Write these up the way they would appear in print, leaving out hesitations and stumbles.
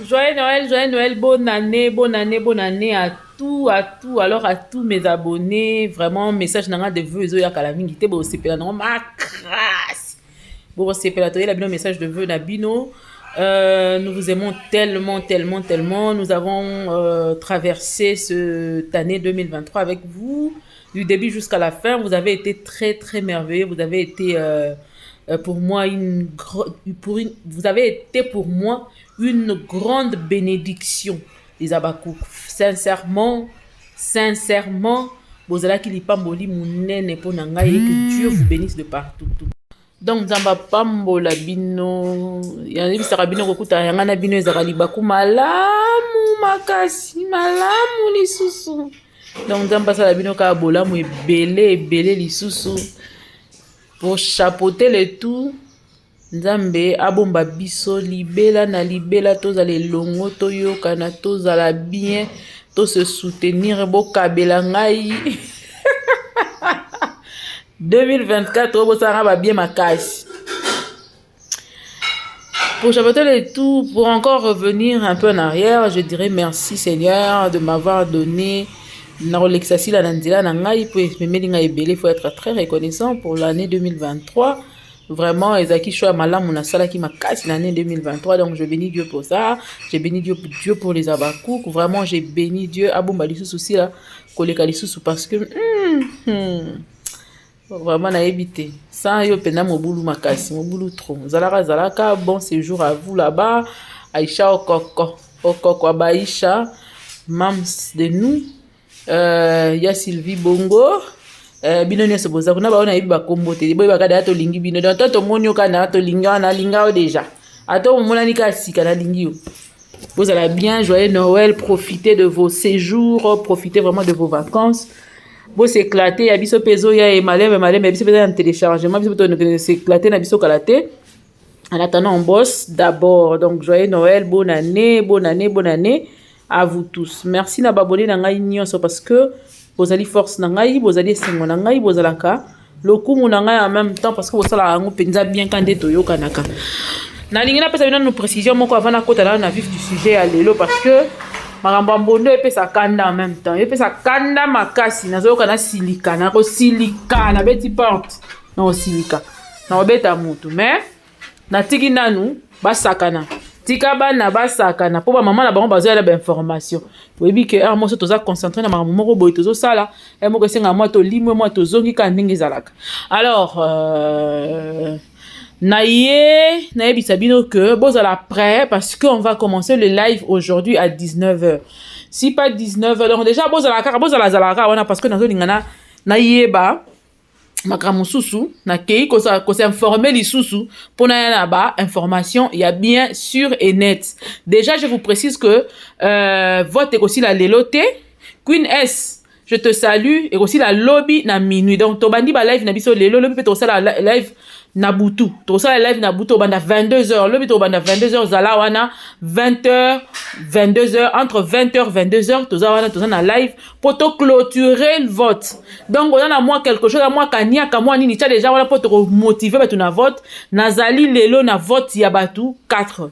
Joyeux Noël, joyeux Noël, bonne année, bonne année, bonne année à tout, à tout, alors à tous mes abonnés. Vraiment, message na nga de vœux ezoya kala mingi te, bosepela nango makasi. Bosepela, toyela bino message de vœux na bino. Nous vous aimons tellement, tellement, tellement. Nous avons traversé cette année 2023 avec vous, du début jusqu'à la fin. Vous avez été très, très merveilleux. Vous avez été pour moi une, pour une, vous avez été pour moi une grande bénédiction, les Abakouk. Sincèrement, sincèrement, bozalaki lipamboli monene mpo na ngai et que Dieu vous bénisse de partout. Donc Nzambe apambola bino. Yayebisaka bino, kokutana yanga na bino ezalaka libaku malamu makasi, malamu lisusu. Donc Nzambe asala bino kaka bolamu ebele ebele lisusu. Pour chapeauter le tout, Nzambe abomba biso libela na libela, tozala elongo, toyokana, tozala bien, tose soutenir. Bokabela ngai 2024 oyo, bosalanga babien makasi. Pour chapeauter le tout, pour encore revenir un peu en arrière, je dirais merci Seigneur de m'avoir donné nakolekisa sila na nzela na ngai po ememeli ngai ebele. Faut être très reconnaissant pour l'année 2023. Vraiment, ezalaki choix ya malamu nasalaki makasi l'année 2023. Donc je bénis Dieu pour ça, j'ai béni Dieu, Dieu pour les Abakouk. Vraiment, j'ai béni Dieu. Abomba lisusu sila koleka lisusu, parce que vraiment nayebi te, sans yo mpenza mobulu makasi, mobulu trop. Zalaka zalaka, bon séjour à vous là-bas. Aïcha Okoko, Okoko Abaisha, mams de nous, ya Sylvie Bongo, bino nyonso boza kuna, bao nayebi bakombo te, boyebaka deya tolingi bino. Donc to tomoni yo kaka na tolingi wana, nalinga yo déjà, ata omonani kaka sika, nalingi yo. Bozala bien, joyeux Noël, profitez de vos séjours, profitez vraiment de vos vacances, bos'éclater. Ya biso mpe ezoya ye maleme maleme, ya biso mpe eza na téléchargement, biso mpe tokende s'éclater na biso kala te. En attendant, on bosse d'abord. Donc joyeux Noël, bonne année, bonne année, bonne année à vous tous. Merci na baabonnés na ngai nyonso, parce que bozali force na ngai, bozali esengo na ngai, bozalaka lokumu na ngai en même temps, parce que bosalaka yango mpenza bien ka nde toyokanaka. Nalingi napesa bino nanu précision moko avant nakota nano na vif du sujet ya lelo, parce que makambo ya mbondo epesa kanda, en même temps epesa kanda makasi. Nazoyoka nasilika, nakosilika, nabeti porte, nakosilika, nakobeta motu, mais natiki nanu basakana. Tika bana basakana mpo bamama na bango bazoya na bainformation. Oyebi ke heure moso toza concentré na makambo moko boye tozosala, heure moko esengaka mwa tolimwe, mwa tozongi kaka ndenge ezalaka. Alors na ye nayebisa bino que bozala prêt, parce que on va commencer le live aujourd'hui à 19h, si pas 19h. Donc déjà bozala kaka, bozala zala kaka wana, parce que nazolinga na nayeba makambo mosusu, nakei kos'informer lisusu mpona ya na ba information ya bien sûr et net. Déjà, je vous précise que vote ekosila lelo te. Queen S, je te salue. Ekosila lobi na minuit. Donc tobandi balive na biso lelo, lobi mpe tokosala live na butu, tokosala live na butu, obanda 22 heures lobi, tokobanda 22 heures. Zala wana 20 heures, 22 heures, entre 20 heures, 22 heures, toza wana, toza na live mpo toclôturer le vote. Donc oza na mwa quelque chose, mwa kaniaka, mwa nini, tia déjà wana mpo tokomotiver bato na vote. Nazali lelo na vote ya bato 4: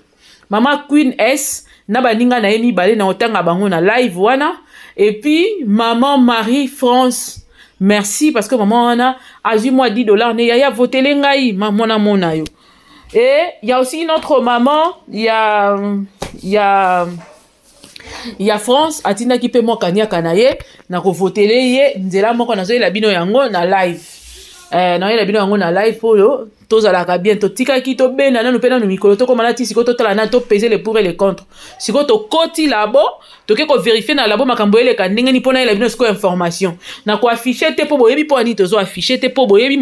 mama Queen S na baninga na ye mibale, na otanga bango na live wana, et puis maman Marie France. Merci, parce que maman wana azwi mwa 10 $ ne yaya votele ngai mwana mona yo. Et il y a aussi une autre maman ya France, atindaki mpe mwa kaniaka na ye na kovotele ye nzela moko. Nazoyela bino yango na live, nazoyela bino yango na live oyo tozalaka bien. Totikaki tobenda nanu mpe nanu mikolo, tokóma na ti sikoyo, totala nanu, topese le pour et le contre. Sikoyo tokoti labo, toke kovérifier na labo makambo eleka ndenge nini mpo nayela bino sikoyo information. Na koafficher te mpo boyebi mpo nini tozo afficher te, mpo boyebi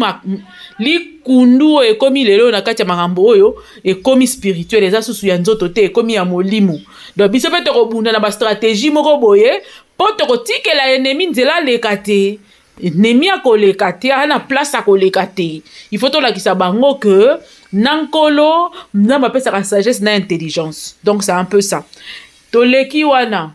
likundu oyo ekomi lelo na kati ya makambo oyo ekomi spirituel, eza susu ya nzoto te, ekomi ya molimo. Donc biso mpe tokobunda na bastratégie moko boye mpo tokotikela ennemi nzela aleka te. Ennemi akoleka te, aza na place akoleka te. Il faut tolakisa bango ke na Nkolo, Nzambe apesaka sagesse na intelligence. Donc c'est un peu ça. Toleki wana.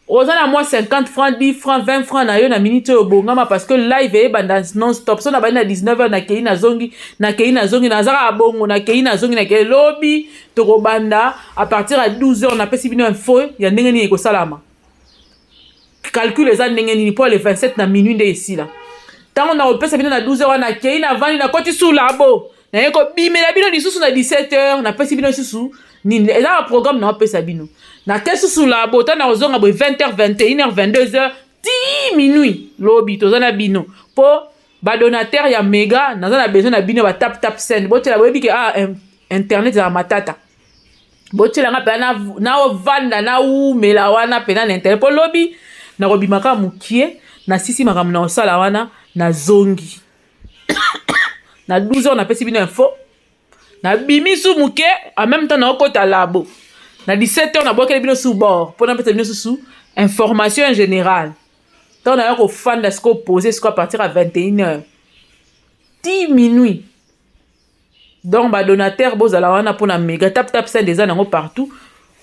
Oza na mwa 50 francs, 10 francs, 20 francs na yo na minute oyo, obongama, parce que live eyebanda non stop. So nabandi na 19 heures, nakei, nazongi, nakei, nazongi, naza kaka bongo, nakei, nazongi, nakei. Lobi tokobanda à partir ya 12 heures. Napesi bino info ya ndenge nini ekosalama, calcul eza ndenge nini, mpo le 27 na minuit nde esila. Ntango nakopesa bino na 12 heures wana, nakei, navandi, nakoti su labo, naye kobimela bino lisusu na 17 heures. Napesi bino lisusu nini eza ba programme naopesa bino. Nake susu labo, ntango nakozonga boye 20 h, 21 h, 22 h ti minuit. Lobi toza na bino mpo ba donateur ya méga. Naza na besoin na bino, ba Tap Tap Send botiela. Boyebi ke ah, internet ezala matata. Botielanga mpena, naovanda, naumela wana mpena na internet, mpo lobi nakobima kaka mokie, nasisi makambo na kosala wana, nazongi na 12 heures, napesi bino info, nabimi su moke. En même temps naokota labo na 17 heures, nabwakeli bino su bord mpo napesa bino susu information en général. Ntango naya kofanda sikoyo, pose sikoyo à partir ya 21 heures ti minuit. Donc ba donateur, bozala wana mpona méga. Tap Tap Send eza nango partout.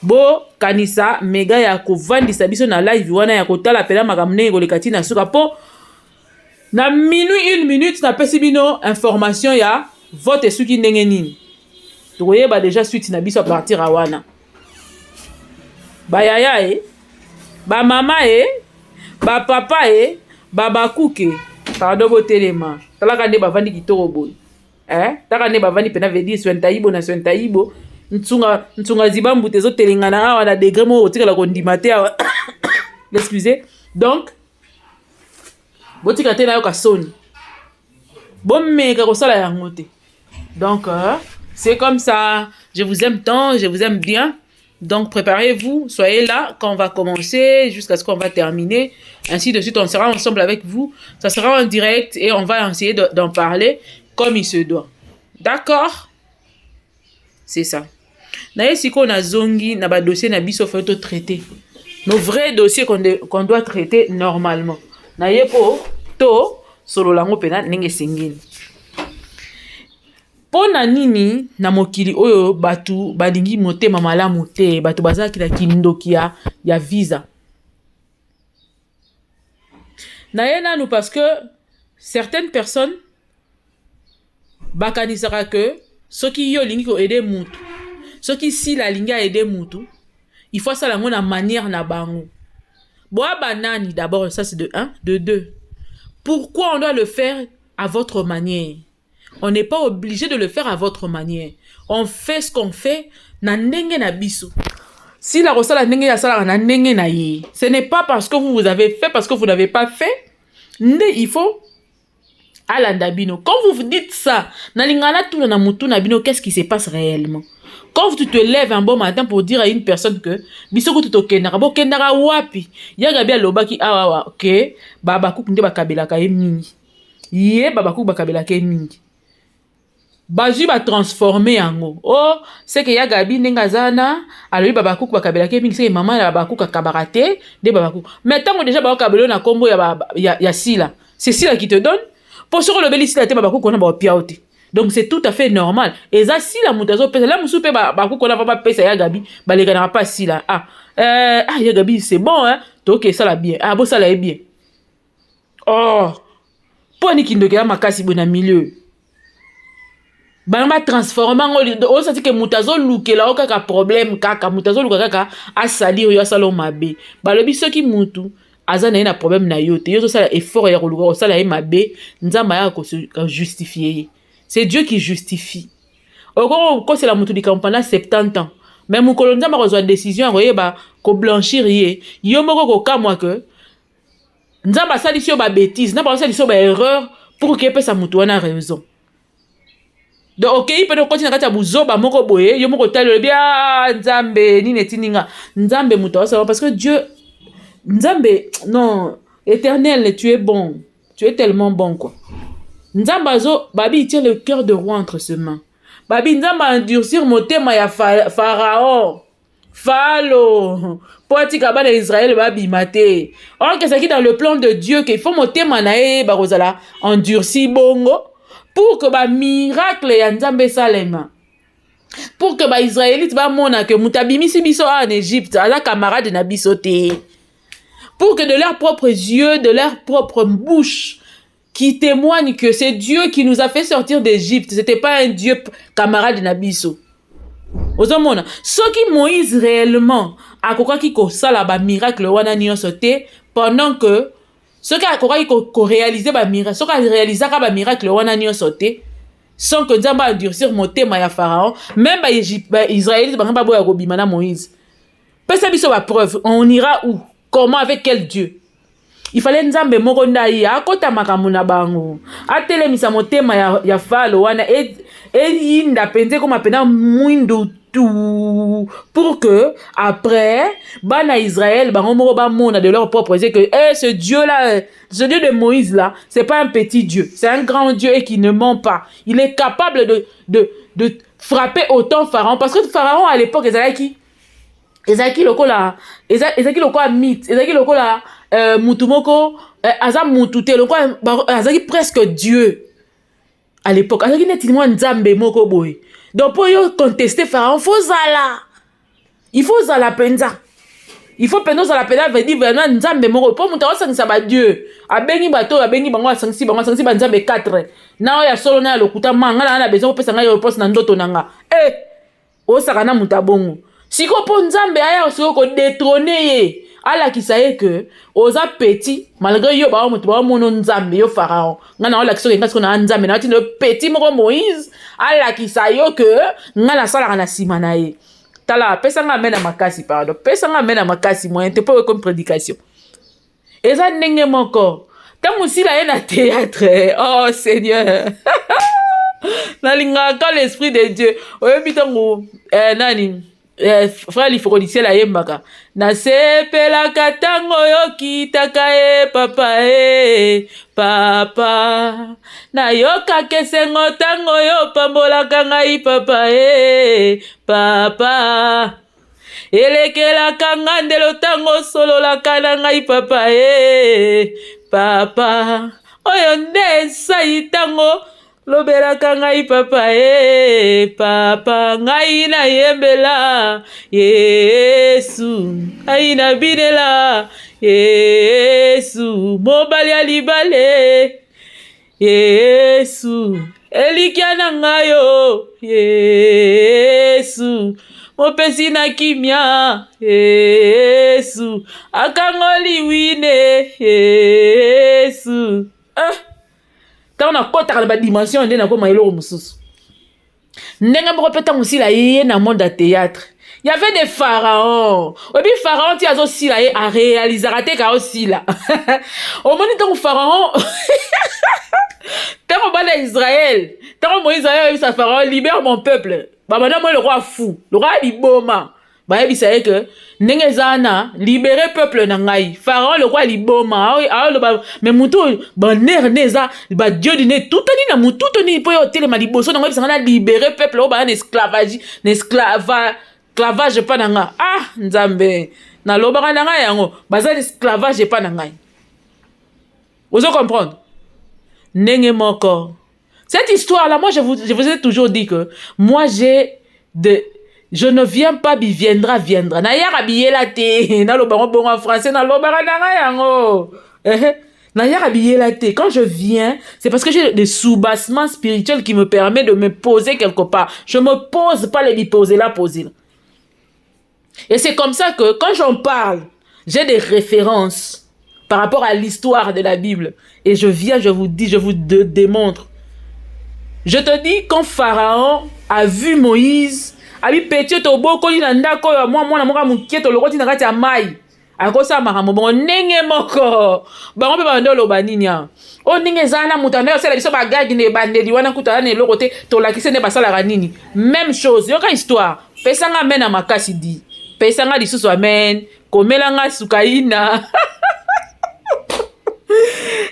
Bokanisa méga ya kovandisa biso na live wana, ya kotala mpena makambo ndenge koleka ntina suka, mpo na minuit une minute napesi bino information ya vote esuki ndenge nini. Tokoyeba déjà suite na biso à partir ya wana. Bayaya e, bamama e, bapapa e, babakuke, pardon, botelema. Talaka nde bavandi kitoko boye, eh? Taka nde bavandi mpena, veut dire swentaibo na swentaibo, ntsunga ntsunga ziba mbuta ezotelengana awa na degré moko kotikala kondima te awa. Excusez. Donc botika te, nayoka soni, bomeka kosala yango te. Donc c'est comme ça. Je vous aime tant, je vous aime bien. Donc préparez-vous, soyez là quand on va commencer jusqu'à ce qu'on va terminer, ainsi de suite. On sera ensemble avec vous, ça sera en direct et on va essayer d'en parler comme il se doit. D'accord, c'est ça. Naye sikoyo nazongi na ba dossier na biso. Faut traiter nos vrais dossiers qu'on doit traiter normalement. Naye mpo to solola yango mpena ndenge esengeli. Mpo na nini na mokili oyo bato balingi motema malamu te? Bato bazalaki na kindoki ya visa. Naye nanu parce que certaines personnes bakanisaka ke soki yo olingi ko aider mutu, soki Sila alingi a aider mutu, il faut asala yango na manière na bango. Boya banani d'abord? Ça, c'est de un. De deux, pourquoi on doit le faire à votre manière? On n'est pas obligé de le faire à votre manière. On fait ce qu'on fait na ndenge na biso. Sila kosala ndenge asalaka na ndenge na ye. Ce n'est pas parce que vous, vous avez fait, parce que vous n'avez pas fait, nde il faut alanda bino. Quand vous vous dites ça, nalinga natuna na mutu na bino: qu'est-ce qui se passe réellement quand tu te lèves un bon matin pour dire à une personne que biso kutu tokendaka? Bokendaka wapi? Yaka bi alobaki awa ke babakuku nde bakabelaka ye mingi. Ye babakuku bakabelaka ye mingi, bazwi ba transformer yango. O oh, seke ya Gabi ndenge aza wana, alobi babakuku bakabelaka ye mingi, seke mama ya babakuku akabaka te nde babakuku. Mais ntango déjà bakokabela na nkombo ya Sila, c'est Sila qui te donne, mpo soki olobeli Sila te, babakuku wana baopia yo te. Donc c'est tout à fait normal. Eza Sila moto azopesa la mosusu mpe bakuku wana, va bapesa ya Gabi, balekanaka mpa Sila. Ah, ya Gabi, c'est bon, hein? Toke esala bien. Ah, bosala ye bien. Oh, mpo ani kindoki ya makasi boye na milieu? Bango ba transformer yango, osati ke moto azolukela o kaka problème, kaka moto azoluka kaka asalir yo, asala o mabe. Balobi soki motu aza na ye na problème na yo te, yo ozosala effort ya koluka kosala ye mabe, Nzambe ayaka ko justifier ye. C'est Dieu qui justifie. Okoki kokosela motu likambo pendant 70 ans, mais mokolo Nzambe akozwa décision ya koyeba ko blanchir ye, yo moko kokamwa ke Nzambe asalisi yo ba bêtise, Nzambe asalisi yo ba erreur pour ke epesa motu wana raison. Donc okei mpe okoti na kati ya buzoba moko boye, yo moko otali, olobi: "A Nzambe, nini etindi nga?" Nzambe moto awasala, parce que Dieu, Nzambe, non, Éternel, tu es bon, tu es tellement bon, quoi. Nzambe azo babi, il tient le cœur de roi entre ses mains. Babi Nzambe endurcir motema ya Pharaon, Falo, mpo atika bana ya Israele babima te. Or que ezalaki dans le plan de Dieu ke il faut motema na ye bakozala endurci bongo pour que ba miracle ya Nzambe esalema, pour que ba Israélite bamona ke moto abimisi biso awa na Egypte aza camarade na biso te. Pour que de leurs propres yeux, de leur propre bouche, qui témoigne que c'est Dieu qui nous a fait sortir d'Égypte. C'était pas un Dieu camarade na biso. Ozomona, soki Moïse réellement akokaki kosala bamiracle wana nyonso te, pendant que soki akokaki koréaliser bamiracle, soki aréalisaka bamiracle wana nyonso te sans que Nzambe endurcir motema ya Pharaon, même baisraélite bango baboya kobima na Moïse. Pesa biso bapreuve, on ira où, comment, avec quel Dieu? Il fallait Nzambe moko nde aye akɔta makambo na bango, atelemisa motema ya Falo wana eyinda mpenza, ekóma mpenza mwindu tout, pour que après bana Israël bango moko bamona de leur propre yeux que eh, ce Dieu là, ce Dieu de Moïse là, c'est pas un petit Dieu, c'est un grand Dieu et qui ne ment pas. Il est capable de frapper autant Pharaon, parce que Pharaon à l'époque ezalaki lokola mythe, ezalaki lokola mutu moko aza mutu te, lokola azalaki presque Dieu à l'époque, azalaki neti mwa nzambe moko boye. Donc mpo yo contester Pharaon, faut ozala, il faut ozala mpenza, il faut mpenza ozala mpenza, veut dire vraiment nzambe moko, mpo moto akosangisa badieu, abengi bato oyo, abengi bango, asangisi bango, asangisi banzambe 4 na oyo ya solo na ya lokuta. Ma nga na besoin kopesa ngai réponse na ndoto na nga. E osaka na moto abongo sikoyo, mpo Nzambe aya sikoyo kodétrôner ye, alakisa ye ke oza petit malgré yo bao moto baomona Nzambe. Yo Pharaon, ngai na olakisa oke ngai sikoyo na Nzambe na batinda yo petit moko Moïse alakisa yo ke ngai nasalaka na nsima na ye. Tala, pesanga amen na makasi, pardon, pesanga amen na makasi, moyen te mpo ekomi prédication. Eza ndenge moko ntango osila ye na théâtre. Oh Seigneur, nalingaka l'esprit de Dieu. Oyebi ntango nani frère Lifokodisiel ayembaka: "Nasepelaka ntango oyokitaka ye papa, e papa, nayokaka esengo ntango oyo opambolaka ngai papa, e papa, elekelaka nga ndelo ntango osololaka na ngai papa, e papa, oyo nde esai ntango lobelaka ngai papa, e papa, ngai nayembela Yesu, ngai nabinela Yesu, mobali ya libale Yesu, elikya na ngai o Yesu, mopesi na kimia Yesu, akangoli wine Yesu." Ah! Ntango nakɔtaka na badimension nde nakóma eloko mosusu. Ndenge moko mpe ntango osila ye na monde ya théâtre, y avait des pharaons. Oyebi pharaon ti azosila ye aréalisaka te ka osila. Omoni ntango pharaon, ntango bana Israel, ntango Moïse ayebisa Pharaon: "Libère mon peuple", babanda moi lokola fou, lokola liboma. Bayebisa ye ke ndenge eza wana, libère peuple na ngai. Pharaon lokola liboma aoloba: "Me mutu oyo banere nde eza badieu dine etutani na mutu to nini mpo ye otelema liboso nango oyebisa ngai na libère peuple oyo baya na esclavage, na esclavage epa na nga?" Ah Nzambe, nalobaka na ngai yango, baza na esclavage epa na ngai. Ozo comprendre ndenge moko cette histoire là. Moi, je vous ai toujours dit que moi, j'ai de je ne viens pas bi viendra viendra, nayaka biyela te. Nalobango bongo en français, nalobaka na ngai yango, nayaka biyela te. Quand je viens, c'est parce que j'ai des soubassements spirituels qui me permet de me poser quelque part. Je me pose pas les poser là, poser là. Et c'est comme ça que quand j'en parle, j'ai des références par rapport à l'histoire de la Bible et je viens, je vous dis, je vous démontre. Je te dis, quand Pharaon a vu Moïse, abi petit tobokoli na ndako oyo, mwa mwana moko ya moke tolokoti na kati ya mai, akosala makambo bongo ndenge moko? Bango mpe babandi oloba nini awa oyo ndenge eza na moto ande osala biso bagagi na ebandeli wana, kuta aza na eloko te, tolakisi nde basalaka nini. Même chose, yoka histoire. Pesanga amen na makasi, di pesanga lisusu amen, komelanga sukaina.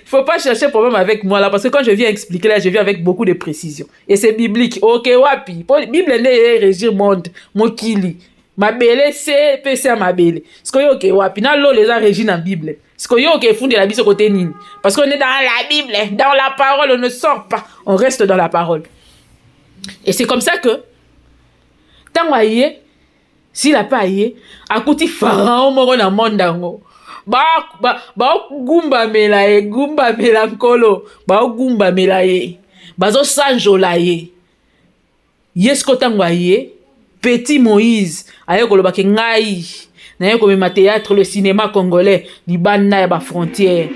Faut pas chercher problème avec moi là, parce que quand je viens expliquer là, je viens avec beaucoup de précision. Et c'est biblique. Ok, wapi. Bible nde régir monde, mokili. Mabele se pe se mabele. Sikoyo oke wapi na lolo eza régi na Bible. Sikoyo oke efundela biso côté nini? Parce qu'on est dans la Bible, dans la parole, on ne sort pas. On reste dans la parole. Et c'est comme ça que ntango aye, sila mpe aye, akuti pharaon moko na monde yango. Baogumbamela ba, ba ye, gumbamela Nkolo, baogumbamela ye, bazosanjola ye. Ye siko ntango aye, petit Moïse aye koloba ke ngai naye komema théâtre, le cinéma congolais libanda ya bafrontière.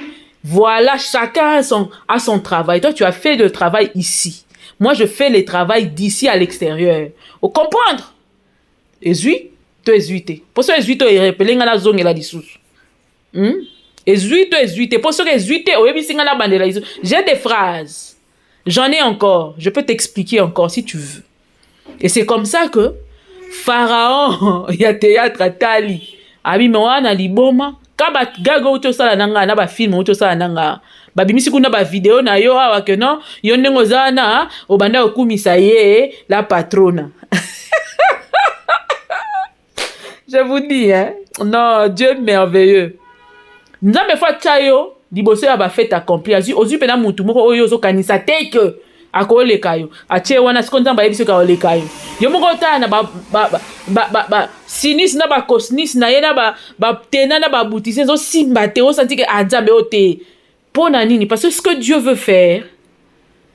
Voilà, chacun a son travail. Toi, tu as fait le travail ici, moi je fais le travail d'ici à l'extérieur. Ocomprendre? Ezwi to ezwi te? Mpo so ezwi te, erepele ngai, nazongela lisusu. Ezwi to ezwi te? Mpo soki ezwi te, oyebisi ngai, nabandela lisusu. J'ai des phrases, j'en ai encore, je peux t'expliquer encore si tu veux. Et c'est comme ça que Pharaon ya théâtre atali, abima wana liboma ka bagags oyo tosala na ngai na bafilm oyo tosala na ngai. Babimisi kuna bavideo na yo awa ke non, yo ndenge oza wana, obanda kokumisa ye la patrona. Je vous dis, hein? Non, Dieu merveilleux. Nzambe faut atya yo liboso ya bafait accompli. Azwi, ozwi mpena mutu moko oyo ozokanisa te ke akoleka yo, atie wana. Siko Nzambe ayebi soki akoleka yo, yo moko otala na basinus na bacosinus na ye na batena na babutisi, ezosimba te. Osanti ke ah, Nzambe oyo te. Mpo na nini? Parce que ce que Dieu veut faire,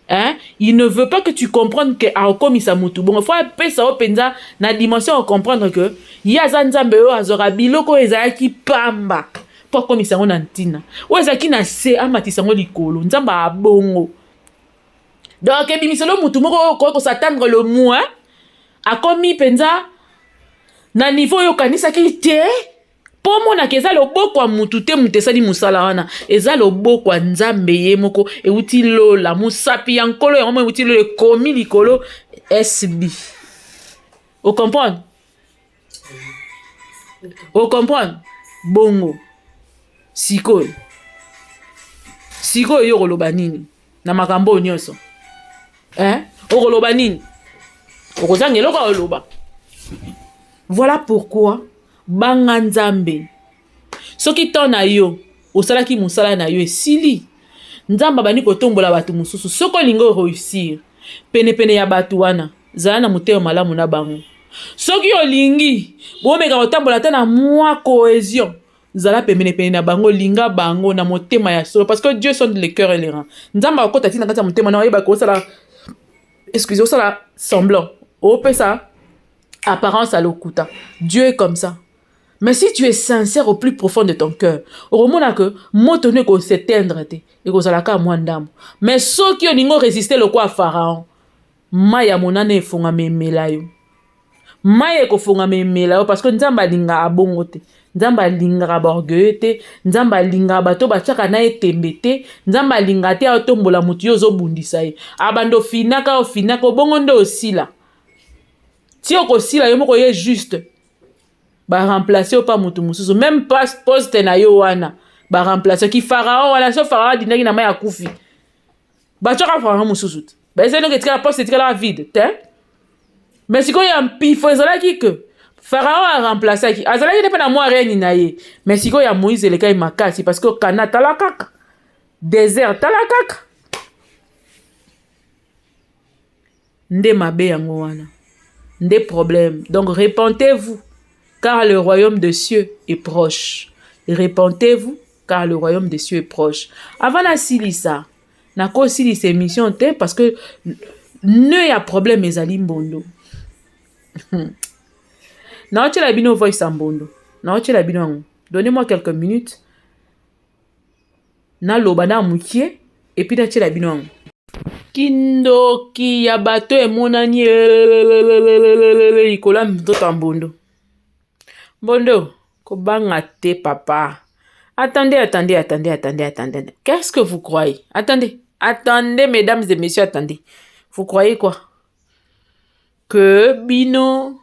hein, il ne veut pas que tu comprennes que akokomisa mutu bongo. Faut apesa yo mpenza na dimension ocomprendre que ye aza Nzambe oyo azwaka biloko oyo ezalaki pamba mpo akomisa yango na ntina, oyo ezalaki na se, amatisa yango likolo. Nzambe abongo. Donc ebimiselo mutu moko oyo okoki kos'attendre le moins, akomi mpenza na niveau oyo okanisaki te. Mpo omonaka eza loboko ya mutu te, mutu esali mosala wana, eza loboko ya Nzambe ye moko, euti lola. Mosapi ya Nkolo yango mo euti lola, ekomi likolo sb. Ocomprendre? Ocomprendre? Bongo sikoyo, sikoyo yo koloba nini na makambo oyo nyonso, eh? Okoloba nini? Okozanga eloko ya koloba. Voilà pourquoi banga Nzambe. Soki temps na yo osalaki mosala na yo esili, Nzambe abandi kotombola bato mosusu. Soki olingi oréussir penepene ya bato wana, zala na motema malamu na bango. Soki olingi bomeka kotambola ata na mwa cohésion, zala pembeni na bango, linga bango na motema ya solo, parce que Dieu sonde le cœur et les reins. Nzambe akokota ntina kati ya motema na oyeba kosala, excuse, osala semblant, opesa apparence à lokuta. Dieu est comme ça. Mais si tu es sincère au plus profond de ton cœur, okomona ke moto no ekos'éteindre te, ekozala kaka mwa ndambo. Mais soki olingi orésister lokola Pharaon, mai ya monana efongama emela yo, mai ekofongama emela yo, parce que Nzambe alingaka bongo te. Nzambe alingaka baorgueilleux te. Nzambe alingaka bato batiaka na ye tembe te. Nzambe alingaka te atombola motu, yo ozobundisa ye. Abanda ofinaka, ofinaka, obongo nde osila ti okosila yo moko. Ye juste baremplace yo pa motu mosusu, même pas poste na yo wana baremplace ki Pharaon wana. So Pharaon adindaki na mai, akufi, batiaka Pharaon mosusu te. Baezali noki etikala, poste etikalaka vide te. Mais sikoyo ya mpifo ezalaki ke Pharaon aremplaçaki, azalaki nde mpe na mwa règne na ye. Mais sikoyo ya Moïse elekaki makasi, parce que kana tala kaka désert, tala kaka nde mabe yango wana nde problème. Donc repentez-vous, car le royaume des cieux est proche. Repentez-vous, car le royaume des cieux est proche. Avant nasilisa, nakosilisa émission te, parce que nœud ya problème ezali Mbondo. Naotiela bino voice ya Mbondo, naotiela bino yango. Donnez-moi quelques minutes, naloba na mokie et puis natiela bino yango. Kindoki ya bato emonani likolo ya nzoto ya Mbondo. Mbondo, kobanga te papa. Attendez, attendez, attendez, attendez, attendez. Qu'est-ce que vous croyez? Attendez, attendez, mesdames et messieurs, attendez. Vous croyez quoi? Que bino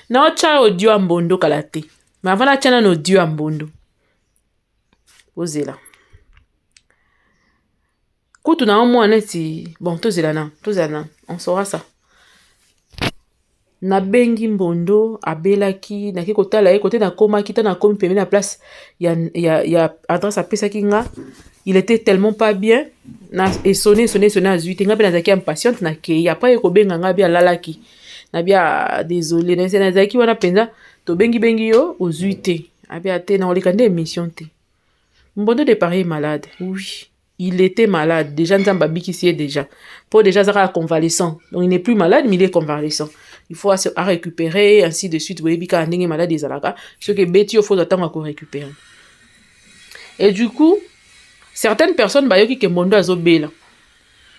naotya audio ya Mbondo kala te. Mais avant natya nano audio ya Mbondo, ozela kutu na mwa neti bon, tozela na, tozela na, on saura ça. Nabengi Mbondo, abelaki, naki kotala ye kote. Nakomaki ta, nakomi pembeni na place ya adresse apesaki nga, il était tellement pas bien. Na esone, esone, esone, azwi te. Nga mpe nazalaki impatiente, nakei. Après ye kobenga nga, bi alalaki. Nabi: "Ah, désolé, nazalaki wana mpenza, tobengibengi yo, ozwi te." Abi ate na oleka nde émission te. Mbondo de Paris est malade. Oui, il était malade. Déjà Nzambe abikisi ye déjà. Po déjà azaka convalescent. Donc il n'est plus malade, mais il est convalescent. Il faut se à récupérer, ainsi de suite. Boyebi kaka ndenge malade ezalaka. Soki ebeti yo, faut ntango ya korécupérer. Et du coup, certaines personnes bayoki ke Mbondo azobela.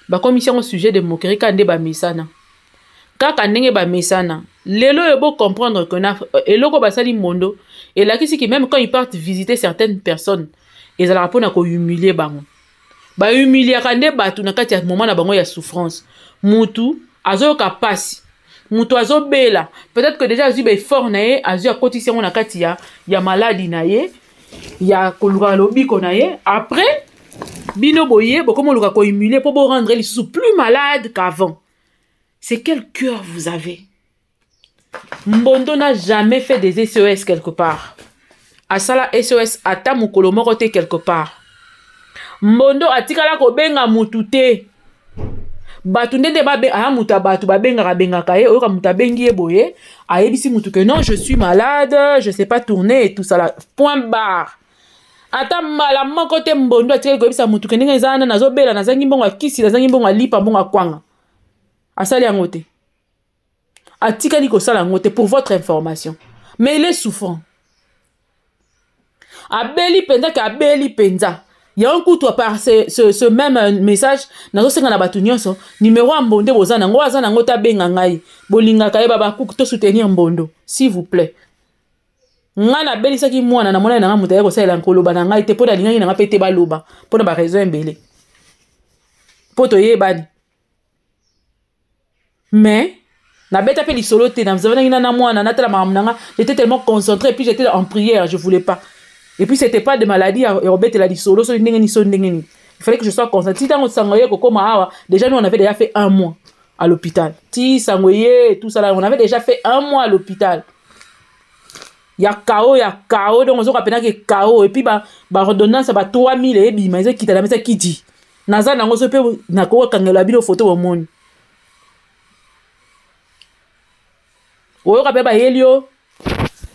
Bakomisi yango sujet de moquerie kaka nde bamesana. Kaka ndenge bamesana. Lelo oyo bocomprendre que na eloko basali Mbondo elakisi ke même quand ils partent visiter certaines personnes, ezalaka mpona kohumilie bango. Bahumiliaka nde bato na kati ya moment na bango ya souffrance. Mutu azoyoka pasi, mutu azobela, peut-être que déjà azwi baeffort na ye, azwi akotisi yango na kati ya maladi na ye, ya koluka lobiko na ye. Après bino boye bokomi oluka kohumilie mpo borendre lisusu plus malade qu'avant. C'est quel cœur vous avez? Mbondo n'a jamais fait des SOS quelque part. Asala SOS ata mokolo moko te quelque part. Mbondo atikala kobenga mutu te. Bato ndenge aya moto ya bato babengaka bengaka ye, oyoka moto abengi ye boye, ayebisi motu ke non, je suis malade, je sais pas tourner et tout ça là, point barre. Ata mbala moko te Mbondo atikali koyebisa motu ke ndenge eza wana, nazobela, nazangi mbongo ya kisi, nazangi mbongo ya lipa, mbongo ya kwanga. Asali yango te, atikali kosala yango te, pour votre information. Mais il est souffrant, abeli mpenza, ke abeli mpenza. Yango kutu, par ce même message, nazosenga na bato nyonso numéro ya Mbondo. Boza nango, aza nango te, abenga ngai. Bolingaka ye babakuku, tosoutenir Mbondo, s'il vous plaît. Ngai nabelisaki mwana, namonani nanga moto aye kosalela koloba na ngai te, mpo nalingaki nanga mpe te baloba mpo na baraison ebele, mpo toyebani. Mais nabeta mpe lisolo te, nazalaki na mwana, natala makambo na nga. J'étais tellement concentré et puis j'étais en prière, je voulais pas. Et puis c'était pas de maladie ya kobetela lisolo soki ndenge nini, soki ndenge nini. Il fallait que je sois concentré. Ti ntango sango ye kokóma awa, déjà nous, on avait déjà fait un mois à l'hôpital. Ti sango ye, tout ça là, on avait déjà fait un mois à l'hôpital. Ya kao, ya kao. Donc ozoka mpenza ke kao. Et puis baordonnance ba 3000 ebima, ezokita na mesa kiti naza nango. So mpe nakokangela bino foto, bomoni. Oyoka mpe bayeli yo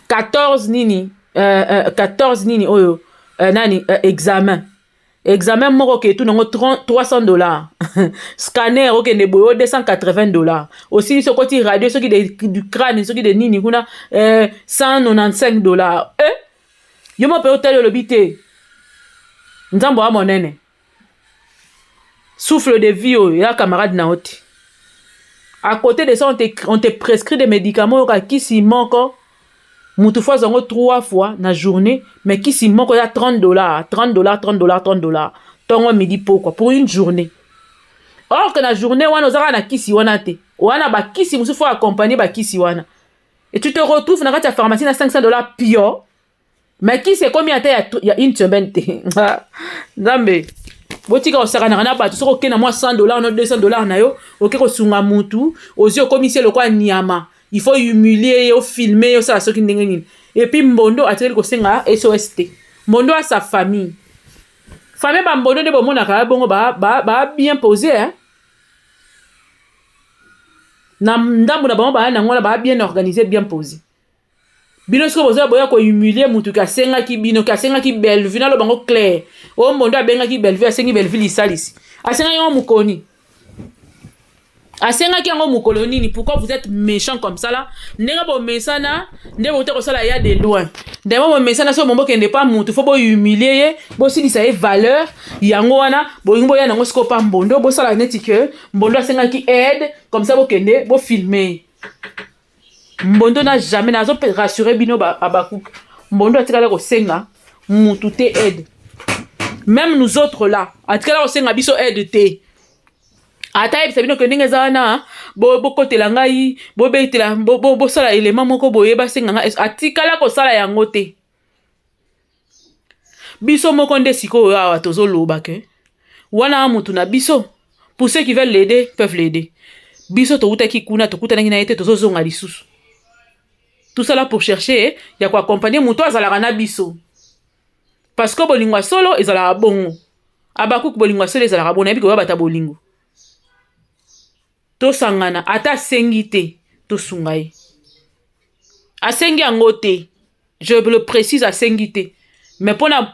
14 nini, 14 nini oyo, nani, examen moko oke tuna yango 300 $, scanner okende boye o 280 $, osilisi okoti radio soki du crâne, soki de nini kuna, 195 $. Eh, yo mo mpe otali, olobi te Nzambe wa monene. Souffle de vie oyo ya camarade na yo te. À côté de ça, on te prescrit des médicaments. Oyoka kisi moko, mutu faut azwa yango trois fois na journée, mais kisi moko eza 30 $, 30 $, 30 $, 30 $, ntongo, midi, pokwa, pour une journée. Or que na journée wana oza kaka na kisi wana te, wana bakisi mosusu faut accompagner bakisi wana. Et tu te retrouves na kati ya pharmacie na 500 $ pio, mais kisi ekomi ata ya une semaine te. Nzambe, botika kosakanaka na bato. Soki okei na mwa 100 $ no 200 $ na yo, oke kosunga mutu, ozwi, okomisi ye lokola nyama. Il faut humilier ye, ofilme ye, osala soki ndenge nini. Et puis Mbondo atikali kosenga SOS te. Mbondo a sa famille. Famille bambondo nde bomonaka ya bongo, ba, ba, ba bien posé, hein? Na ndambo na bango baya nango wana, baa bien organisé, bien posé. Bino soki bozoya boya kohumilie mutu ke asengaki bino, ke asengaki Bellevue, naloba bango clair, oyo Mbondo abengaki Bellevue, asengi Bellevue lisalisi, asengaki yango mokoni, asengaki yango mokolo nini? Pourquoi vous êtes méchant comme ça là? Ndenge bomesana nde bouta kosala ya de loin, ndenge bomesana, soki bombokende pa mutu, faut bohumilie ye, bosilisa ye valeur. Yango wana bolingi boya nango sikoyo pa Mbondo, bosala neti ke Mbondo asengaki aide, comme ça bokende bofilme ye. Mbondo na jamais, nazo rassure bino abakuka, Mbondo atikala kosenga mutu te aide. Même nous autres là, atikala kosenga biso aide te. Ata yebisa bino ke ndenge eza wana, bokotela ngai, bobetela, bosala elema moko boye, basenga ngai, atikala kosala yango te. Biso moko nde sikoyo awa tozoloba ke wana mutu na biso. Pour ceux qui veulent l'aider peuvent l'aider. Biso towutaki kuna, tokutanaki na ye te, tozozonga lisusu, tout ça là pour chercher ya koaccompagne moto azalaka na biso, parce que bolingo ya solo ezalaka bongo. Abakuku, bolingo ya solo ezalaka bongo. Nayebi koya bata bolingo, tosangana. Ata asengi te, tosunga ye. Asengi yango te. Je le précise, asengi te, mais mpona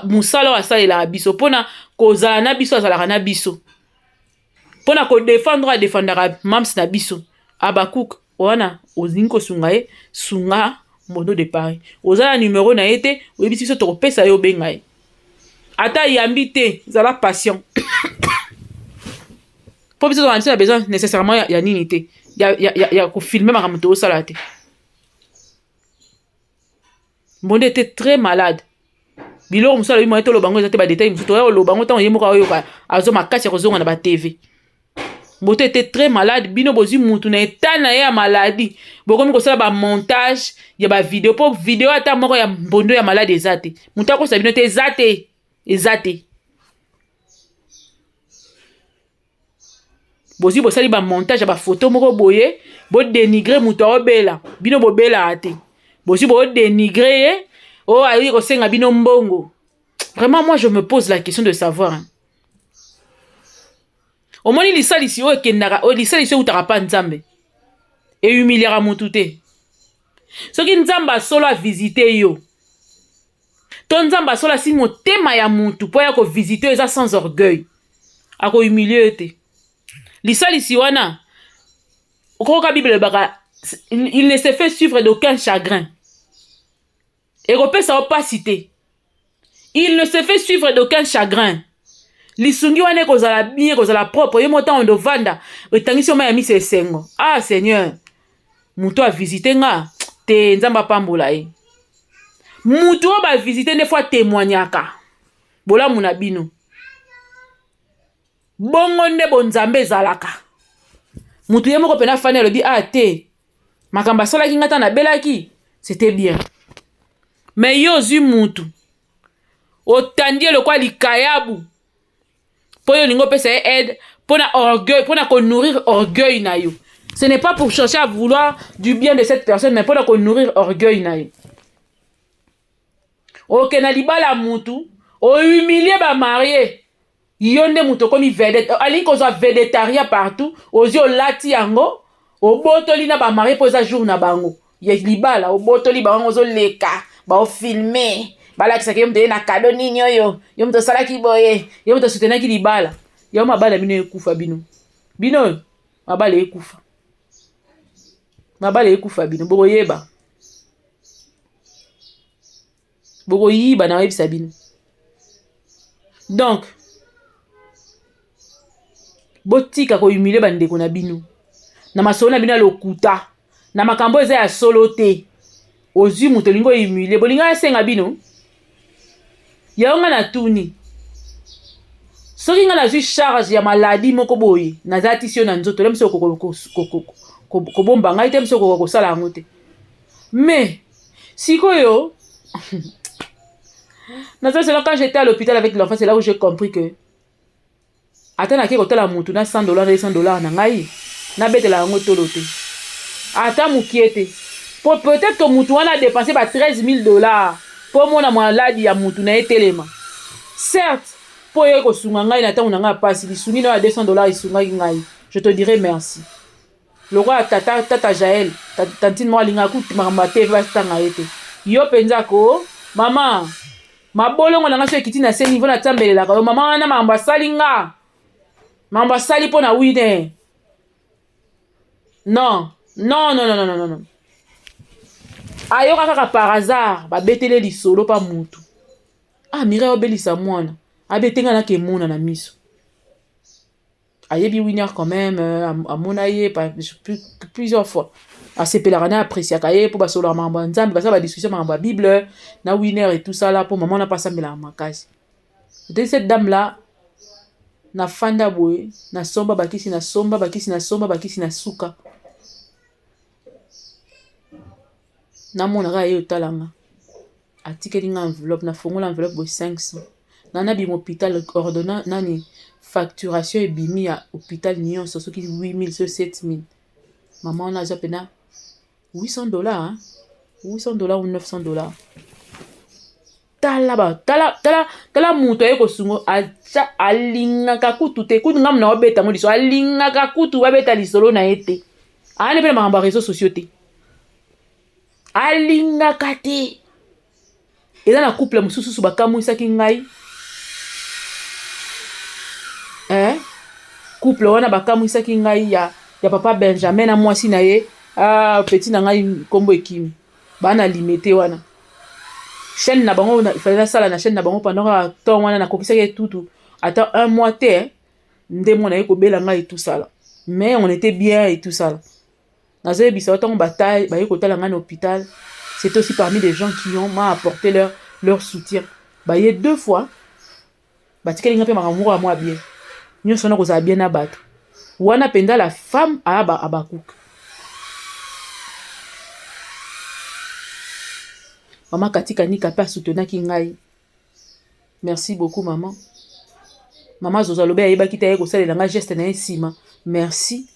mosala oyo asalelaka biso, mpona kozala na biso, azalaka na biso mpona kodefendre, adefendaka mams na biso. Abakuk wana, olingi kosunga ye, sunga Mondo de Paris. Oza na numero na ye te, oyebisi biso, tokopesa ye, obenga ye. Ata yambi te, zala patient, mpo biso tozala biso na besoin nécessairement ya nini te, ya kofilmer makambo tozosala te. Mbondo était très malade. Biloko mosusu alobi, moye toloba ngo eza te. Badétails mosusu toya koloba ngo ntango ye moko aoyoka azwa makasi ya kozonga na baTV. Mboto était très malade. Bino bozwi mutu na état na ye ya maladie, bokomi kosala bamontage ya bavidéo, mpo vidéo ata moko ya mbondo ya malade eza te. Moto akosa bino te, eza te, eza te. Bozwi, bosali bamontage ya bafoto moko boye, bodénigrer moto aobela. Bino bobelaka te, bozwi bodénigrer ye oyo ayoki kosenga bino mbongo. Vraiment, moi je me pose la question de savoir, hein. Omoni lisalisi oyo ekendaka, oyo lisalisi oyo eutaka mpa Nzambe, ehumiliaka motu te. Soki Nzambe asolo avisite yo, to Nzambe asolo asi motema ya mutu mpo ya kovisite oyo, eza sans orgueil, akohumilie yo te. Lisalisi wana, okokoka, Bible elobaka: "Il ne se fait suivre d'aucun chagrin." Ekopesa yo mpasi te. Il ne se fait suivre d'aucun chagrin. Lisungi wana ekozala bien, ekozala propre. Yo mo ntango ndovanda, etangisi yo mai ya miso, esengo. Ah Seigneur, moto avisite nga te, Nzambe apambola ye. Mutu oyo bavisite nde fo atémoignaka bolamu na bino. Bongo nde bonzambe ezalaka. Mutu ye moko mpena afandi, alobi: "Ah te, makambo asalaki nga ntango nabelaki, c'était bien." Mais yo ozwi mutu, otandi ye lokwa likayabu, mpo yo olingi opesa ye aide mpo na orgueil, mpo na konourrir orgueil na yo. Ce n'est pas pour chercher à vouloir du bien de cette personne, mais mpo na konourrir orgueil na yo. Okende na libala ya mutu, ohumilie bamariés. Yo nde moto okomi vedette, alingi kozwa vedettariat partout. Ozwi, olati yango, obotoli na bamariés, mpo eza jour na bango ya libala. Obotoli bango, ozoleka, baofilme, balakisaka yo moto ye na kado nini oyo, yo moto osalaki boye, yo moto osoutenaki libala. Yo mabala bino ekufa. Bino, bino mabala ekufa, mabala ekufa. Bino bokoyeba, bokoyiba na oyebisa bino. Donc botika kohumilie bandeko na bino na masolo na bino ya lokuta, na makambo eza ya solo te. Ozwi moto, olingi ohumilie, bolingi asenga bino yango. Nga natuni: soki nga nazwi charge ya maladie moko boye, naza tisi yo na nzoto le moso, kobomba ngai te, moso okoka kosala yango te. Mais sikoyo naza seulement, quand j'étais à l'hôpital avec l'enfant, c'est là où j'ai compris que ata nake kotala mutu na 100 $, 200 $ na ngai, nabetela yango tolo te, ata mokie te, po peut-être que mutu wana adépense ba 13 000 $ mpo mona maladie ya mutu na ye telema. Certes, mpo oyo kosunga ngai na ntango na ngai ya pasi, lisungi na oyo ya 200 $ esungaki ngai, je te dirai merci. Lokola tata, tata Jael, tantine moko alingaka kutu makambo ya TV batanga ye te. Yo mpenza ko mama, mabolongo na ngai so ekiti na se niveau, natambelelaka yo mama wana. Makambo asali nga, makambo asali mpo na wine, non, non, non, non, non, non, non. Ayoka kaka par hasard, babetele lisolo mpa mutu: "Ah, Mireille obelisa mwana." Abete nga, nakemona na miso. Ayebi Winner quand même, amona ye plusieurs fois, asepelaka na appréciaka ye mpo basololaka makambo ya Nzambe, basala badiscussion makambo ya Bible na Winner et tout ça là, mpo mama wana mpo asambelaka makasi. Te, cette dame là, nafanda boye, nasomba bakisi, nasomba bakisi, nasomba bakisi, na suka namona kaka ye otalanga, atikeli nga enveloppe. Nafongola enveloppe boye, 500. Nga nabima hôpital, ordonna nani, facturation ebimi ya hôpital nyonso, soki 8000, so 7000. Mama wana azwa mpena 800 $, 800 $ ou 900 $. Tala ba tala, tala, tala, moto aye kosunga, atia, alingaka kutu te. Kutu ngambo na obeta ngo lisolo, alingaka kutu babeta lisolo na ye te. Ayani mpe na makambo ya réseau sociaux te, alingaka te. Eza na couple mosususu bakamwisaki ngai eh? Couple wana bakamwisaki ngai ya, ya papa Benjamin na mwasi na ye. Ah, petit na ngai nkombo ekimi bana limete wana chaîne na bango ifale nasala na chaîne na bango pendant kaka temps wana nakokisaki etutu ata un mois te eh? Nde mwana ye kobela ngai etusala, mais on était bien etusala. Nazoyebisa yo, ntango baye kotala ngai na hôpital, c'est aussi parmi des gens qui ont m'a apporté leur soutien. Baye deux fois, batikeli ngai mpe makambo moko ya mwa bien. Nyonso wana kozala bien na bato wana mpenza. La femme aya abakuka mama Katika Nika mpe asoutenaki ngai. Merci beaucoup, mama. Mama Zozo alobi ayebaki te, aye kosalela ngai geste na ye nsima. Merci,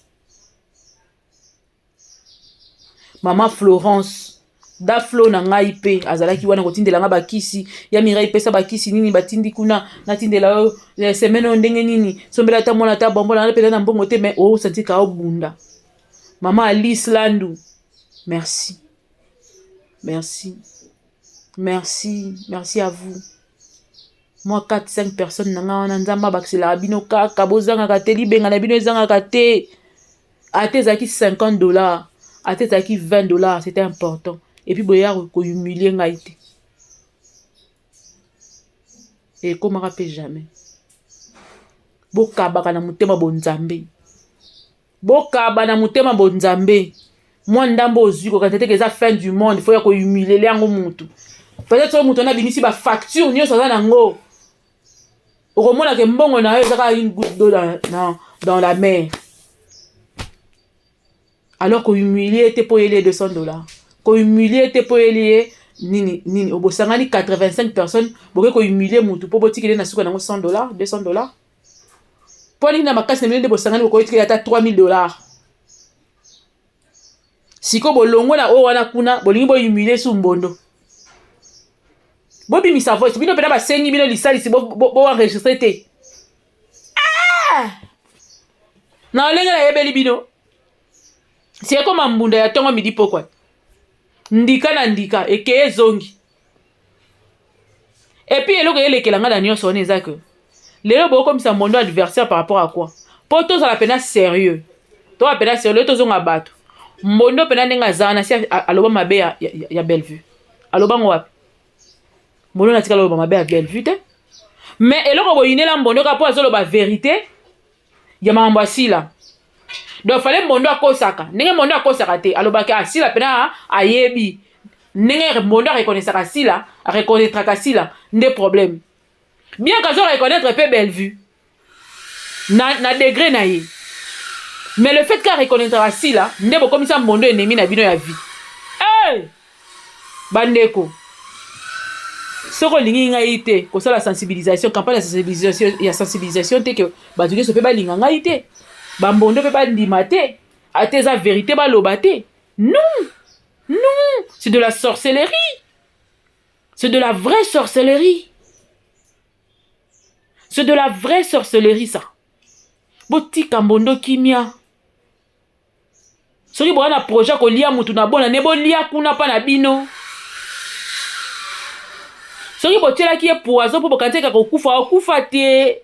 mama Florence Daflo na ngai mpe azalaki wana kotindela ngai bakisi ya Mirai. Pesa bakisi nini batindi kuna, natindela oyo eh, semaine oyo ndenge nini, sombela ata mwana ata bombo na mpenza na mbongo te, mais osantika obunda. Mama Alice Landu, merci, merci, merci, merci à vous. Mwa 4 5 personnes na ngai wana, Nzambe abakiselaka bino kaka, bozangaka te, libenga na bino ezangaka te. Ata ezalaki 50 $, ata ezalaki 20 $, c'était important. Et puis boya kohumilie ngai te, ekomaka mpe jamais. Bokabaka na motema bonzambe, bokaba na motema bonzambe. Mwa ndambo ozwi, kokanisa teke eza fin du monde, faut ya kohumilier yango mutu. Peut-être soki moto wana abimisi bafacture nyonso aza nango, okomona ke mbongo na yo eza kaka une goutte d'eau dans la mer. Alors kohumilie te mpo oyeli ye 200 $, kohumilie te mpo oyeli ye nini nini. Obosangani 85 personnes, bokoki kohumilie mutu mpo botikeli na suka nango 100 $, 200 $. Mpo nini na makasi na bino nde bosangani, bokoki tikeli ata 3000 $? Sikoyo bolongwe na oyo wana kuna, bolingi bohumilie su mbondo, bobimisa voice. Bino mpena basengi bino lisalisi, boenregistre te. Ah! Na ndenge nayebeli bino, si ekoma mbunda ya ntongo, midi, pokwa, ndika na ndika ekeye ezongi. Et puis eloko eyelekela ngai na nyonso wana eza ke lelo bokomisa mondo adversaire par rapport à quoi? Mpo tozala mpena sérieux, toza mpena sérieux, tozonga bato. Mbondo mpena ndenge aza wana, si aloba mabe ya Bellevue, alobango wapi? Mbondo natikala oloba mabe ya Bellevue te, mais eloko boyinela mbondo kaka mpo azoloba vérité ya makambo asila. Donc fallait mbondo akosaka ndenge mbondo akosaka te, alobaki asila mpena ayebi ndenge mbondo areconnaissaka sila, areconnaîtraka sila nde problème, bien qu'azo reconnaître mpe Bellevue na degré na ye. Mais le fait qu'areconnaîtraka sila nde bokomisa mbondo ennemi na bino ya vie. Hey! Bandeko, soki olingi ngai te, kosala sensibilisation, campagne ya sensibilisation, ya sensibilisation te ke bato nyonso mpe balinga ngai te, bambondo mpe bandima te, ate eza vérité baloba te. Non, non, c'est de la sorcellerie, c'est de la vraie sorcellerie, c'est de la vraie sorcellerie, ça. Botika mbondo kimia. Soki boza na projet kolia mutu na bona ne, bolia kuna mpa na bino. Soki botielaki ye poison mpo bokanisi kaka kokufa, okufa te,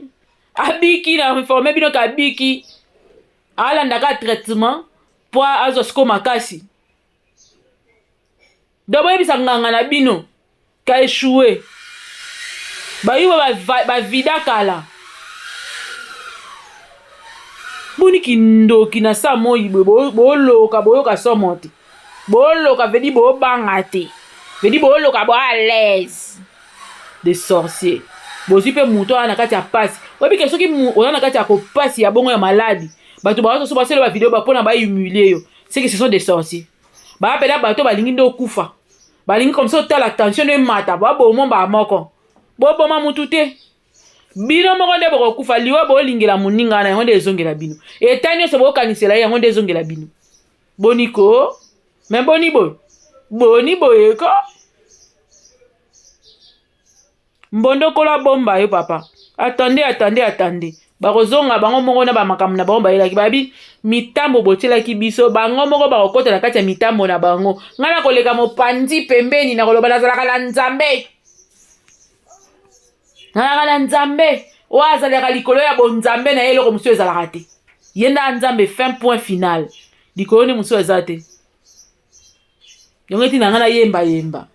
abiki. Na informe bino ka abiki, alandaka traitement mpo azwa siko makasi. Donc boyebisa nganga na bino ka échoué, bayuba bavida kala. Boni kindoki na sa moi boye, boloka, boyoka somo te, boloka vedi, bobanga te vedi, boloka bo à l'aise de sorcier. Bozwi mpe moto wana na kati ya pasi. Oyebi ke soki oza na kati ya kopasi ya bongo ya maladi, bato bazoso basala bavideo mpona bahumilie yo, c'est que ce sont des sorciers. Baya mpena bato balingi nde okufa, balingi comme ça otala tension no emata, baboma mbaa moko. Boboma mutu te, bino moko nde bokokufa. Liwa bolingela moninga wana, yango nde ezongela bino. Eta nyonso bokanisela ye, yango nde ezongela bino. Boni ko me, boni boye, boni boye ko mbondo kolo abomba yo papa. Attendez, attendez, attendez, bakozonga bango moko na bamakambo na bango bayelaki. Babi mitambo botielaki biso, bango moko bakokɔta na kati ya mitambo na bango. Ngai nakoleka mopanzi pembeni, nakoloba nazalaka na Nzambe. Nalaka na Nzambe oyo azalaka likolo ya bonzambe na ye, eloko mosusu ezalaka te. Ye nde Nzambe, fin, point final. Likolo nde mosusu eza te. Yango etina ngai nayemba yemba.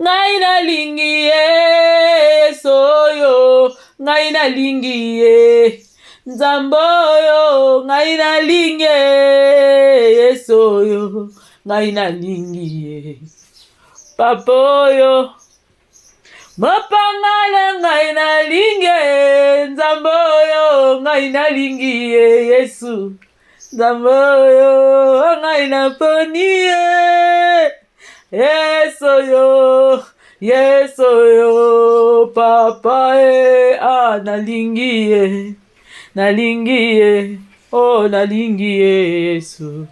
Ngai nalingi Yesu oyo, ngai nalingi ye. Nzambe oyo, ngai nalingi Yesu oyo, ngai nalingi ye. Papa oyo, mopanga na ngai nalingi ye. Nzambe oyo, ngai nalingi ye. Yesu, Nzambe oyo, ngai naponi ye. Yesu oyo, Yesu oyo, papa e, ah, nalingi ye, nalingi ye, oh, nalingi ye, Yesu.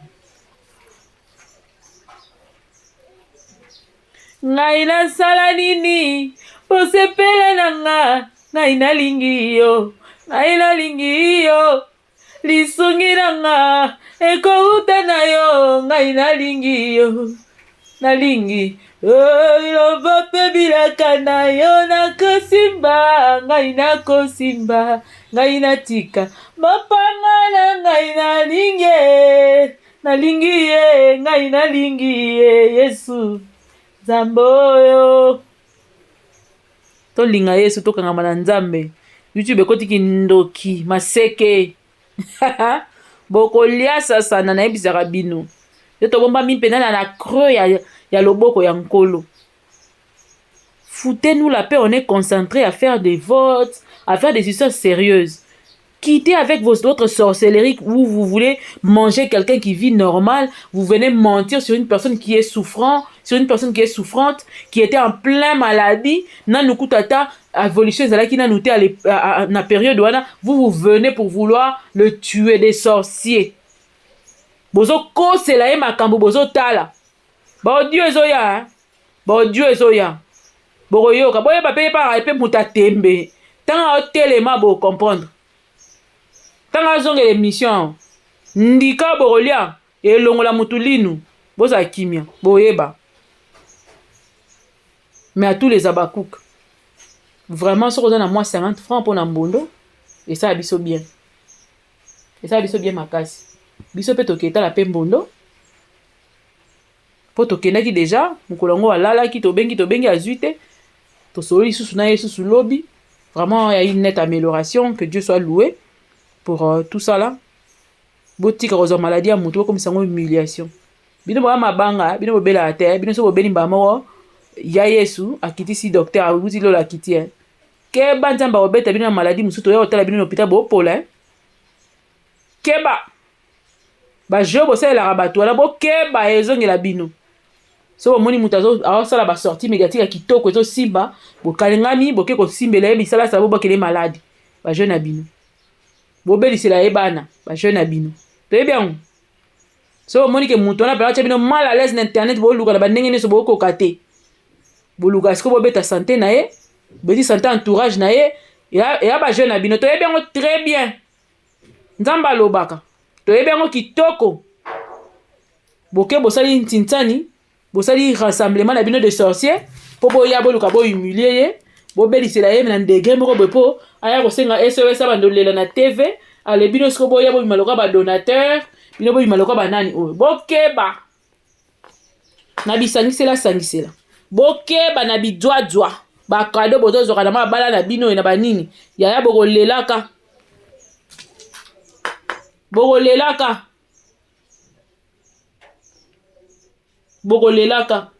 Ngai nasala nini posepela na nga? Ngai nalingi yo, ngai nalingi yo. Lisungi na nga ekouta na yo, ngai nalingi yo, nalingi liloba mpe bilaka na yo nakosimba, ngai nakosimba, ngai natika mopanga na ngai nalingi ye, nalingi ye, ngai nalingi ye, Yesu Nzambe oyo. Tolinga Yesu, tokangama na Nzambe. YouTube ekoti kindoki maseke. Bokolia sasana, nayebisaka bino. Yo tobombami mpenza na creux ya loboko ya Nkolo. Foutez-nous la paix, on est concentré à faire des votes, à faire des histoires sérieuses. Quittez avec vos autres sorcelleries où vous voulez manger quelqu'un qui vit normal. Vous venez mentir sur une personne qui est souffrant, sur une personne qui est souffrante, qui était en plein maladie. Nanu kutu ata évolution ezalaki nanu te na période wana. Vous, vous venez pour vouloir le tuer, des sorciers. Bozokosela ye makambo, bozotala. Ba audio ezoya, ba audio ezoya. Bokoyoka, boyeba mpe yebaka mpe moto atembe. Ntango aotelema, bocomprendre. Ntango azongela émission, ndika bokolia elongola mutu linu, bozala kimia, boyeba. Mais à tous les abakouk, vraiment, soki oza na mwa 50 francs mpona mbondo, esala biso bien, esala biso bien makasi. Biso mpe toketala mpe mbondo, mpo tokendaki déjà mokolo yango, alalaki. Tobengi, tobengi, azwi te. Tosololi lisusu na ye lisusu lobi. Vraiment, il y a une nette amélioration, que Dieu soit loué pour tout ça là. Botika kozwa maladie ya motu, bokomisa yango humiliation. Bino boya mabanga, bino bobelaka te. Bino so bobeli mbala moko ya Yesu akitisi docteur awuti lola akiti ye. Keba, Nzambe akobeta bino na maladie mosusu, toya kotala bino na hôpital, bopola. Keba, bajeu bosalelaka bato wana, bokeba, ezongela bino. So bomoni moto azosala basortie médiatique ya kitoko, ezosimba, bokalengami, boke kosimbela ye bisalasala, bobokele maladie. Bajeu na bino, bobelisela ye bana, bajeu na bino, toyebi yango. So bomoni ke moto wana mpenza atya bino mal à l'aise na internet, boluka na bandenge nyonso, bokoka te, boluka sikoyo bobeta santé na ye, beti santé entourage na ye. Eya bajeu na bino, toyebi yango très bien. Nzambe alobaka, toyebi yango kitoko. Boke bosali ntintsani, bosali rassemblement na bino de sorcier mpo boya boluka bohumilie ye, bobelisela ye na degré moko boye, mpo aya kosenga SOS, abandolela na TV. Ale bino siko boya bobima lokola badonateur, bino bobima lokola banani oyo. Bokeba na bisangisela sangisela, bokeba na bidwadzwa, bacadeau bozozwaka na mabala na bino na banini. Yaya, bokolelaka, bokolelaka, bokolelaka.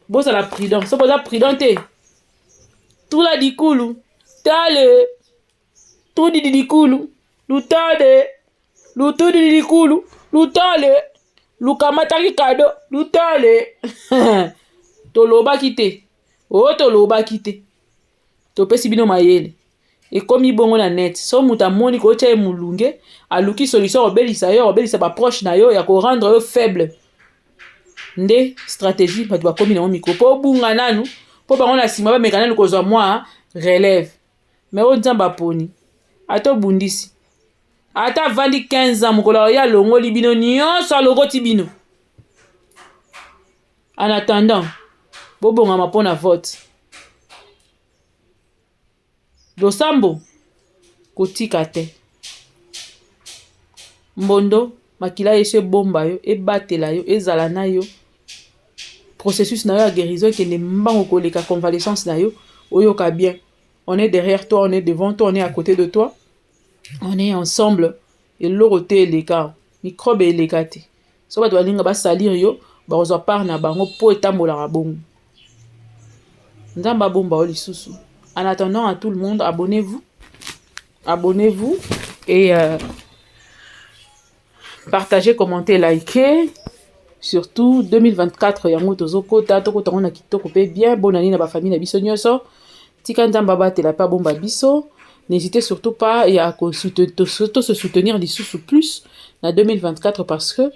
Bozala prudent. So boza prudent te, tula dikulu tale tudidi dikulu lutale lutudidi dikulu lutale lukamataki cadeau lutale. Tolobaki te oyo, tolobaki te, topesi bino mayele. Ekomi bongo na net. So moto amoni kotia ye molunge, aluki solution, akobelisa yo, akobelisa baproche na yo, ya korendre yo faible. Nde stratégie bato bakomi nango mikro mpo obunga nanu, mpo bango na nsima bameka nanu kozwa mwa relève. Mais oyo Nzambe aponi, ata obundisi, ata avandi 15 ans, mokolo oyo alongoli bino nyonso, alokoti bino. En attendant, bobongama mpona vote. Losambo kotika te. Mbondo makila Yesu ebomba yo, ebatela yo, ezala na yo. Processus na yo ya guérison ekende mbango koleka convalescence na yo, oyoka bien. On est derrière toi, on est devant toi, on est à côté de toi. On est ensemble. Eloko te eleka, microbe eleka te. So bato balinga basalir yo, bakozwa part na bango mpo etambolaka bongo. Nzambe abomba yo lisusu. En attendant, à tout le monde, abonnez-vous. Abonnez-vous et partagez, commentez, likez. Surtout 2024 yango tozokota, tokota ngo na kitoko mpe bien. Bonne année na bafamille na biso nyonso. Tika Nzambe abatela mpe abomba biso. N'hésitez surtout pas ya to se soutenir lisusu plus na 2024, parce que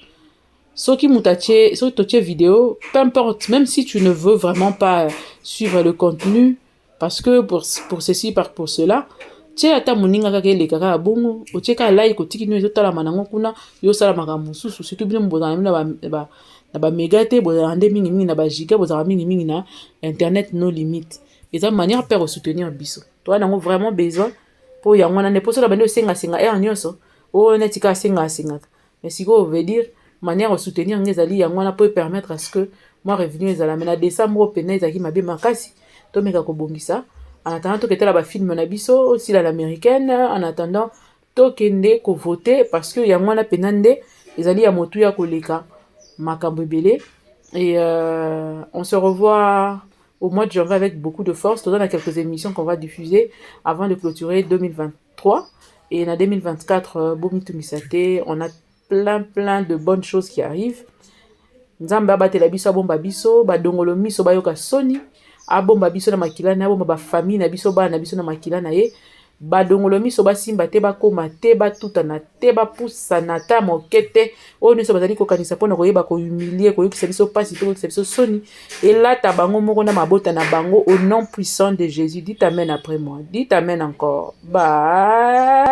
soki moto atie, soki totie vidéo, peu importe, même si tu ne veux vraiment pas suivre le contenu parce que pour ceci, pour cela, tie ata moninga kaka, eleka kaka bongo, otie kaka like, otiki nino ezotalama nango kuna, yo osala makambo mosusu. Surtout bino bozala bino na baméga te, bozala nde mingimingi na bagiga, bozala mingimingi na internet no limite. Eza manière mpe kosoutenir biso, toza nango vraiment besoin, mpo yango wana nde mpo soki bandi osengasenga heure nyonso oyo neti kaka asenga asengaka. Mais sikoyo, veut dire manière kosoutenir ngo ezali yango wana, mpo epermettre à ce que mwa revenu ezala. Mais na décembre oyo pena ezalaki mabe makasi, tomeka kobongisa. En attendant, toketala bafilm na biso osila l'américaine. En attendant, tokende kovote, parce que yango wana pena nde ezali ya motuya koleka makambo ebele. Et on se revoit au mois de janvier avec beaucoup de force. Toza na quelques émissions qu'on va diffuser avant de clôturer 2023 et na 2024. Bomitungisa te, on a plein plein de bonnes choses qui arrivent. Nzambe abatela biso, abomba biso, badongolo miso bayoka soni, abomba biso na makila na ye, abomba bafamille na biso, bana na biso na makila na ye. Badongolo miso basimba te, bakóma te, batutana te, bapusana ata moke te. Oyo nyonso bazali kokanisa mpona koyeba kohumilie, koyokisa biso mpasi mpe koyokisa biso soni, elata bango moko na mabota na bango, au nom puissant de Jésus. Dites amen après moi, dites amen encore. Bye.